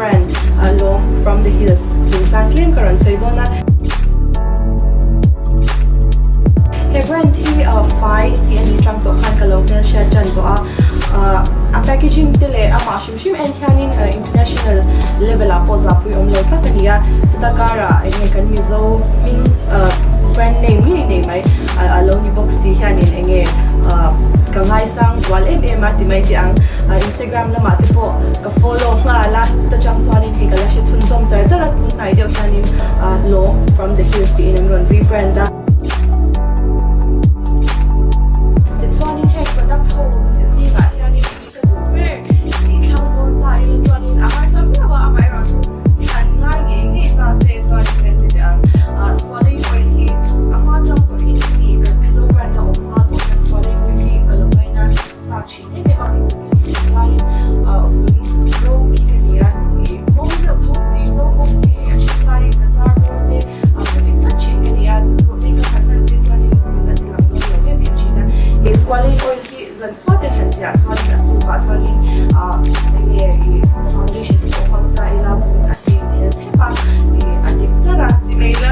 brand Lawm from the Hills chungchang tlem ka rawn sawi dawn a. He brand hi fai tih a nih tang tawh khan ka lo hmelhriat tan tawh a, a packaging te leh amah hrim hrim en hianin international level ah pawh zahpui awm lo tak a ni a, chuta karah eng nge kan Mizo hming brand name ngei nei mai a lo ni bawk si hianin eng nge ka ngaisang zual em em a ti mai teh ang. Instagram lamah te pawh ka follow nghal a, chuta tang chuanin hei ka la hre chhunzawm char char a, tun hnai deuh hianin Lawm from the hills tiin an rawn rebrand a. Tichuanin heng product ho zingah hianin eng ka duh ber tih thlang dawn ta ila chuanin a harsa viau a, amaherawhchu thlan ngai ngei ngei ta se chuanin kan ti teh ang. Squalane oil hi a hma tang pawhin mi kan Mizo brand a awm hma tawh hian Squalane oil hi ka lo ngaina sa thin. Thin em em a kei ka hriat laiin vun ro mi ka ni a ih mawng deuh tho si ro bawk si hei a hriat laiin ka tar bawr te a pu dik tlat thin ka ni a chu chu makeup han hman phei chuanin vun a ti lang dawn lo em em thin a ih squalane oil hi zan khua ten han chiah chuanin a tukah chuanin ah eng nge ih foundation te pawh hmang ta ila vun a ti hmel thep a ih a dik ber a ti mai ila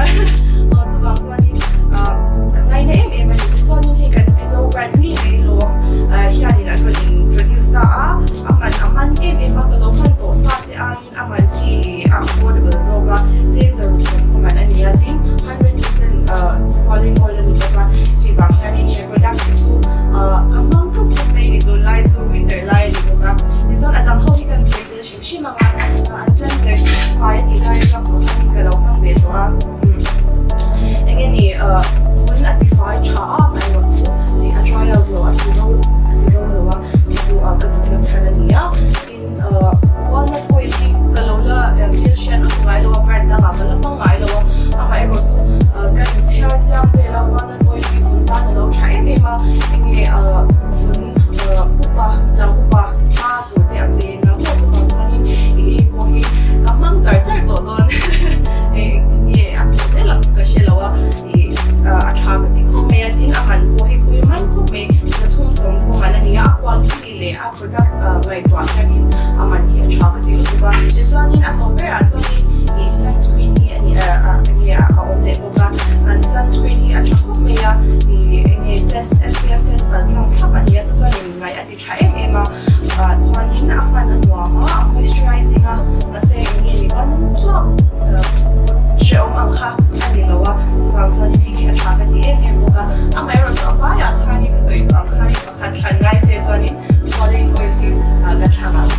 aw chuvang chuanin ah ka ngaina em em a ni tichuanin hei kan Mizo brand ngei mai lawm hianin an rawn introduce ta a, a man a man em em a, ka lo hman tawh sa te aiin a man hi a affordable zawk a, cheng zaruk sawmkhaw man a ni a, tin 100% squalene oil a ni bawk a, hei vang hianin he product hi chu ka hmang ṭup ṭup mai ni tunlai chu winter lai a ni bawk a, tichuan a dang ho hi kan sawi tel hrim hrim ang a, an cleanser hi fai a nih lai atang tawh hianin ka lo hmang ve tawh a, eng nge ni vun a ti fai tha a amaherawh chu a dry out lo a ti ro a ti ro lo a ti chu ka duhna chhan a ni a, tin walnut oil hi ka lo la thil hriat a hmu ngai lo a brand dangah ka la hmang ngai lo a, amaherawh chu ka inchhiar chiang vel a walnut oil hi vun tan a lo tha em em a, eng nge vun upa lang upa hma tur te a veng a maw chuvang chuanin ih hei pawh hi ka hmang char char tawh dawn engtin nge a thawh zel ang chu ka hre lo a ih a tha ka ti khawp mai a tin a man pawh hi pui man khawp mai zathum sawm pawh man a ni a a quality leh a product ngaihtuah hianin a man hi a tha ka ti lutuk a tichuanin a tawp berah chuanin ih sunscreen hi a ni eng nge a awm leh bawk a an sunscreen hi a tha khawp mai a ih eng nge test SPF test kal tlang thlap a ni a chu chuanin ngaih a ti tha em em a ah chuanin a hman a nuam a a moisturizing a mahse eng nge ni ban chuak hrehawm ang kha a ni lo a chuvang chuanin hei hi a tha ka ti em em bawk a amaherawh chu a vaiah khanin ka sawi duh ang khanin pakhat thlan ngai se chuanin squalane oil hi ka thlang ang.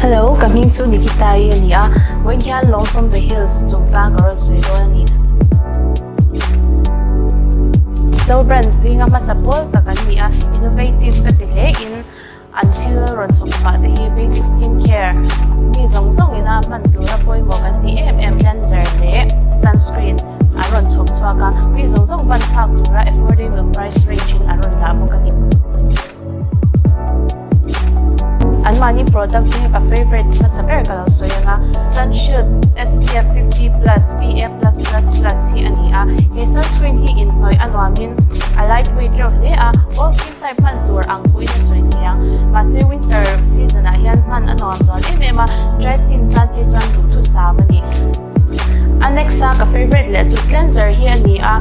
Hello, ka hming chu Nikita-i a ni a, vawiin hian Long from the Hills chungchang ka rawn sawi dawn a ni. Zo brands dinga hmasa pawl tak an ni a, innovative ka ti hle in An thil rawn chhawp chhuah te hi basic skin care mi zawng zawng ina hman tura pawimawh kan tih em em cleanser leh sunscreen an rawn chhawp chhuak a, mi zawng zawng hman phak tura affordable price range in an rawn dah bawk a ni. Anmahni product hi ka favourite hmasa ber ka lo sawi ang a, Sunshield SPF 50 plus PA plus plus plus hi a ni a, he sunscreen hi inhnawih a nuamin a lightweight reuh hle a, all skin Type hman tur ang pawhin a sawi thei ang. Mahse winter season ah hian hman a nuam zual em em a, dry skin tan phei chuan duhthusam a ni. A next a ka favourite leh chu cleanser hi a ni a,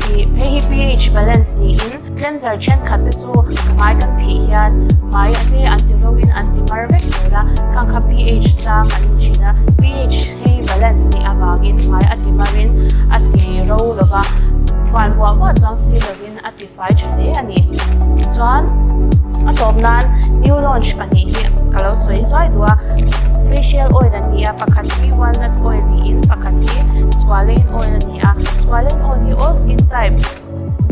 ih hei hi pH balance niin cleanser thenkhat te chu hmai kan phih hian hmai a te an ti ro in an ti mar vek zel a, khang kha pH sang an ni thin a, pH hei balance nih avangin hmai a ti mar in a ti ro lova, phuan buah buah chuang si lovin a ti Fai tha hle a ni. Chuan a tawp nan new launch pahnih hi ka lo sawi zuai duh a. Facial oil an ni a, pakhat hi walnut oil niin pakhat hi squalane oil a ni a. Squalane oil hi all skin type,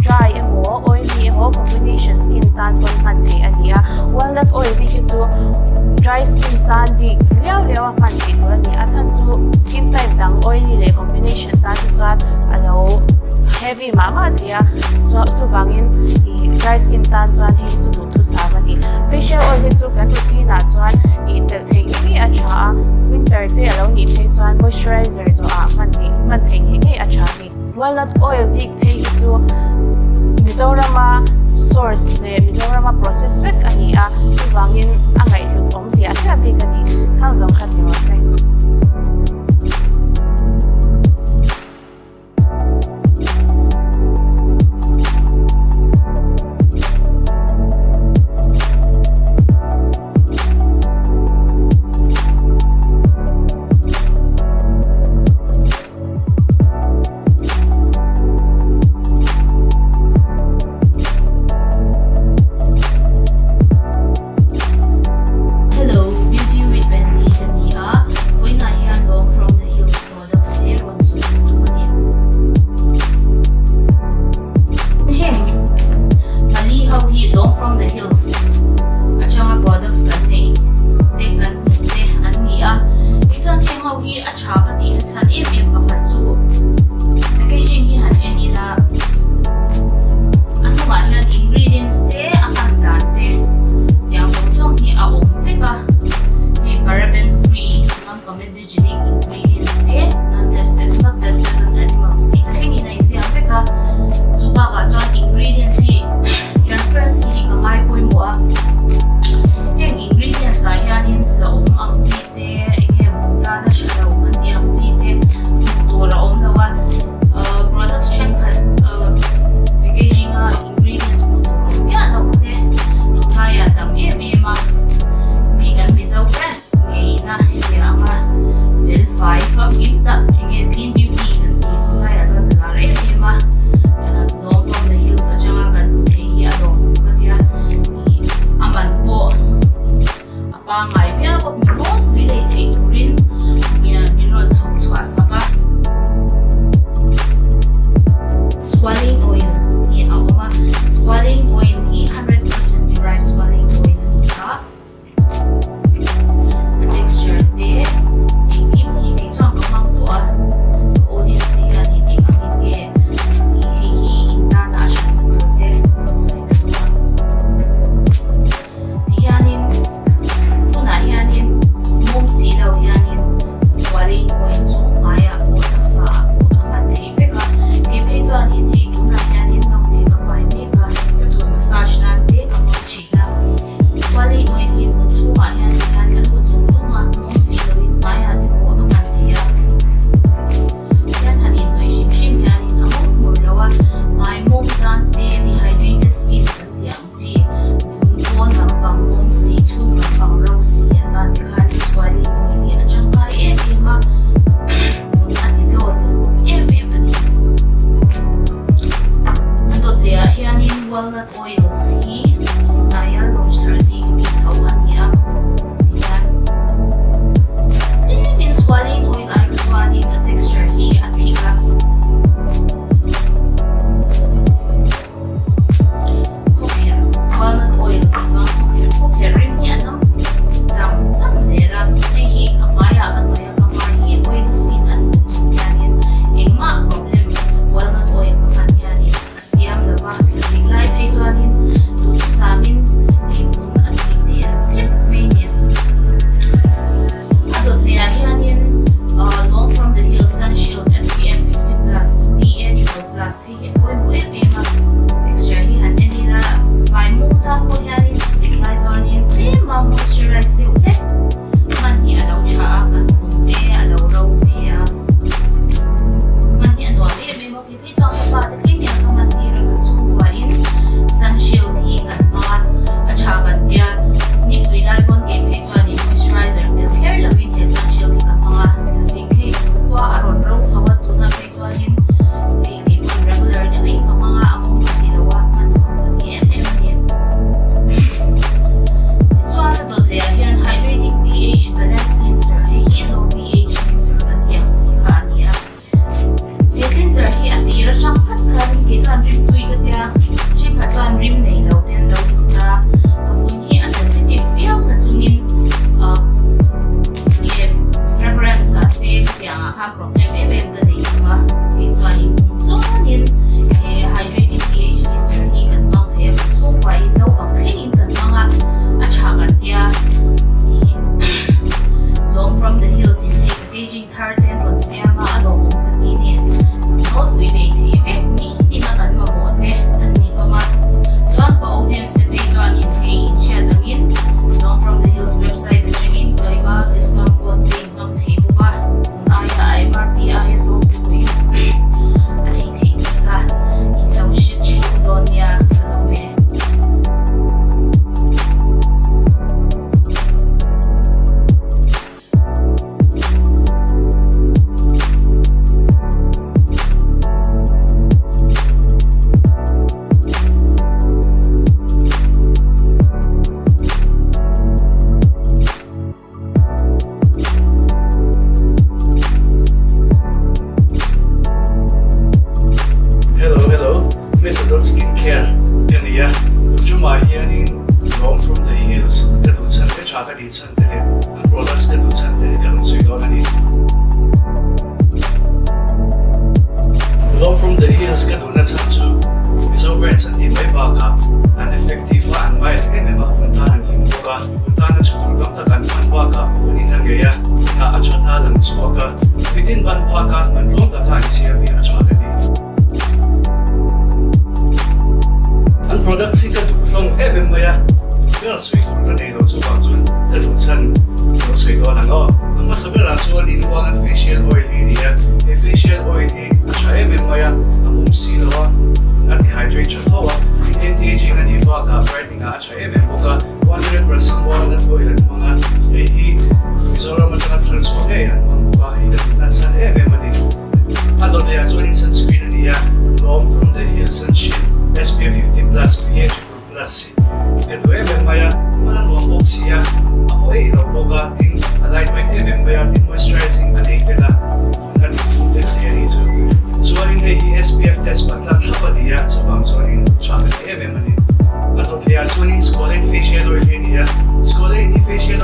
dry emaw oily emaw combination skin tan pawn hman theih a ni a. Walnut oil bik hi chu dry skin tan bik liau liau a hman theih tur a ni. A chhan chu skin type dang oily leh combination tan te chuan a. Walnut oil bik phei hi chu Mizorama source leh Mizorama process vek a ni a, chuvangin a ngaihhlut awm hliah hliah bik a ni. Khang zawng kha ti rawh se. Hello, Beauty with Wendy ka ni a, vawiinah hian Long from the Hills products te rawn sawi ka tum a ni. Heng pali ho hi Long from the Hills atanga products kan neih te kan hmuh te an ni a, tichuan heng ho hi a tha ka tih na chhan em em pakhat chu packaging hi han en ila a hnungah hian ingredients te a hman dan te tiang zawng zawng hi a awm vek a, hei paraben free non comedogenic ingredients te non tested not tested on animals tih te thlengin a inziak vek a, chu bakah chuan ingredients hi transparency hi ka ngai pawimawh a, heng ingredients ah hianin hlauhawm ang chi. te enge vun tana tha lo kan tih ang chi te hmuh tur a awm lo a ahh products thenkhat ahh packaging a ingredients hmuh tur awm miah lo te tunlaiah a tam em em a mi kan mizo brand ngeina heti ang a fel fai famkim tak enge clean beauty kan tih tunlaiah chuan a lar em em a ahh long from the hills atanga kan hmuh theih hi a lawmawm ka tia ih a man pawh. A pangngai viau a, mi mawlpui lei theih turin min rawn chhawp chhuah sak a. Squalane oil hi a awm a, squalane oil hi 100% derived squalane oil a ni a, a texture te engkim hi kei chuan ka hmang tawh a, ka audience te hian in eng angin nge hei hi in tana a hranna tur te rawn sawi ka tum a. Tihianin hunah hianin mum si lo hianin sualin oil chu hmaiah pawh taksa ah pawh a hman theih vek a, kei phei chuanin hei tunah hianin naute ka pai mek a, ka dul massage nan te ka hmang thin a, sualin oil hi vun chhungah hian tihian a lut zung zung a, mum si loin hmaiah te pawh a hman theih a, tihian han inhnawih hrim hrim hianin a mum hmur lo a, hmai mum tan te dehydrated skin kan tih ang. Chi vun pawn lampang mawm si chhung lampang ro si atan te khan in chhuai leh awm hi a tangkai em em a, vun a ti tlawt tel bawk em em a ni. A dawt leh ah hianin walnut oil hi tun hnaia launch thar zing mi tho a ni a, tihian tlemin squalane oil ai kha chuanin a texture hi a thick a. Khawkherh walnut oil tih chuan khawkherh khawkherh rim hi a nam cham cham zel a, hei hi ka hmaiah ka hnawih a ka hmai hi oil skin a ni na chung hianin engmah problem walnut oil ka hman hianin a siam lo va, thlasik lai phei chuanin duhthusam in hei vun a tui tel thlep mai ni. A dawt leh ah hianin Long from the Hills Sunshield SPF 50 plus PA triple plus Hei hi a pawimawh em em a, texture hi han en ila hmai mum tan pawh hianin sik lai chuanin tlem a moisturize deuh hlek hman hi a lo tha a, kan vun te a lo ro ve a, hman hi a nuam em em a, kei phei chuan ka fate thleng hian ka hman tir a, kan chhungkuahin sunshield hi kan hmang a, a tha kan tia, nipui lai pawn kei phei chuanin moisturizer tel kher lovin he sunshield hi ka hmang a, thlasik hei khua a rawn ro chho a, tunah phei Chuanin hei kei pawhin regular deuhin ka hmang a, a mawng ka ti lo a, hman nuam ka ti em em a ni. Tichuan a dawt leh ah hian hydrating pH balance cleanser hei hi low pH cleanser kan tih ang chi kha a ni a. He cleanser hi a tir atang phat khanin kei chuan rim tui ka tia, thenkhat chuan rim nei lo te an lo duh ta. Ka vun hi a sensitive viau na chungin ah nge fragrance ah te khatiang ah khan Problem em em ka nei lo va, kei chuanin kum tluangin he hydrating pH cleanser hi kan hmang thei a, kan chhungkuain naupang thlengin kan hmang a, a tha kan tia ih Long from the hills in hei packaging thar te an rawn siam a, a lawmawm ka ti ni. Nawlpui lei Hills ka duhna chhan chu Mizo brands an tih mai bakah an effective a, an mild em em a, vun tan an him bawk a, vun tana tha tur tam tak an hman bakah vun in a ngei a, vunah a thatna a lang chhuak a, mitin ban phak a, man tlawm taka an siam hi a tha ka ti. An products hi ka duh hlawm em em mai a, ber sawi tur ka nei lo chuvang chuan ka duh chhan lo sawi dawn ang aw. A hmasa berah chuanin Walnut facial oil hi a ni a, he facial oil hi a tha em em mai a, a mum si lo a, a ti hydrate tha tho a, tin anti-aging a nih bakah brightening ah a tha em em bawk a, 100% Walnut oil an hmang a, hei hi Mizoram atanga thar chhuah ngei an hmang bawk a, hei ka tihna chhan em em a ni. A dawt leh ah chuanin sunscreen a ni a, Lawm from the Hill Sunshield SPF 50 plus PA triple plus hi ka duh em em mai a, hman a nuam bawk si a, a paw eih lo bawk a, tin a lightweight em em mai a, tin moisturizing a nei tel a, vun a dik thum tel thei a nih chu. Chuanin hei hi SPF test palh tlat thlap a ni a, chuvang chuanin tha ka ti em em a ni. A dawt leh ah chuanin Squalane facial oil hi a ni a, Squalane hi facial